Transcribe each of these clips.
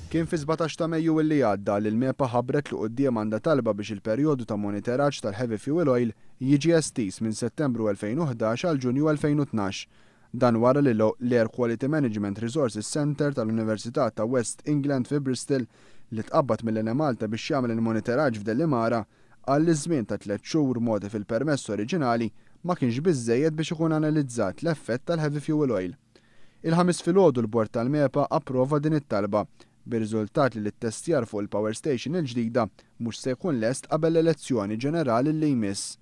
Kien fi-17 ta' Mejju illi għadda li l-MEPA ħabbret li quddiem għandha talba biex il-perjodu ta' monitoraġġ tal-heavy fuel oil jiġi estiż minn Settembru 2011 għal Ġunju 2012. Dan wara li l-Air Quality Management Resources Centre tal-Università ta' West England fi Bristol, li tqabbad mill-Enemalta biex jagħmel il-monitoraġġ f'Delimara, qal li ż-żmien ta' tliet xhur mogħti fil-permess oriġinali ma kienx biżżejjed biex ikun analizzat l-effett tal-heavy fuel oil. Il-Ħamis filgħodu l-Bord tal-MEPA approva din it-talba, bir-riżultat li l-ittestjar fuq il-power station il-ġdida mhux se jkun lest qabel l-elezzjoni ġenerali li jmiss.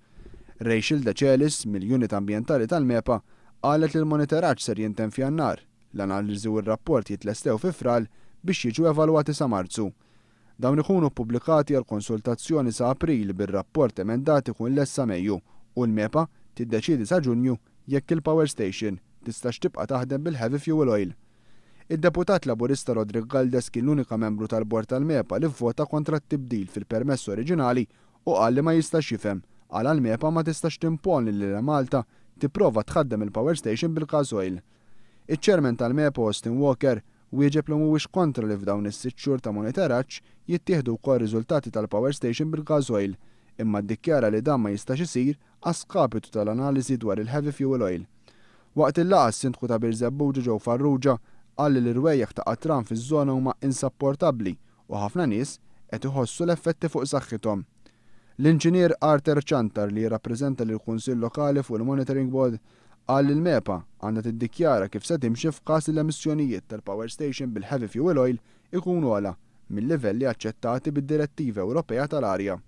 Rachel Decelis, mill-Unit Ambjentali tal-MEPA, qalet li l-monitoraġġ ser jintemm f'Jannar, l-analiżi u r-rapport jitlestew fi Frar biex jiġu evalwati sa Marzu. Dawn ikunu ppubblikati għal konsultazzjoni sa April, bir-rapport emendat ikun lest sa Mejju u l-MEPA tiddeċiedi sa Ġunju jekk il-power station tistax tibqa' taħdem bil-heavy fuel oil. Id-deputat Laburista Roderick Galdes kien l-unika membru tal-bord tal-MEPA li vvota kontra t-tibdil fil-permess oriġinali u qal li ma jistax jifhem għala l-MEPA ma tistax timponi lil Malta tipprova tħaddem il-power station bil-gas oil. Iċ-chairman tal-MEPA, Austin Walker, wieġeb li mhuwiex kontra li f'dawn is-6 xhur ta' monitoraġġ jittieħdu wkoll riżultati tal-power station bil-gas oil, imma ddikjara li dan ma jistax isir għas-skapitu tal-analiżi dwar il-heavy fuel oil. Waqt il-laqgħa, s-Sindku ta' Birżebbuġa Joe Farrugia qal li l-irwejjaħ ta' qatran fiż-żona huma insapportabbli u ħafna nies qed iħossu l-effetti fuq saħħithom. L-inġinier Arthur Ciantar, li jirrappreżenta lil Kunsill Lokali fuq il-Monitoring Board, qal li l-MEPA għandha tiddikjara kif se timxi f'każ li l-emissjonijiet tal-power station bil-heavy fuel oil ikunu ogħla mill-livelli aċċettati bid-Direttiva Ewropea tal-Arja.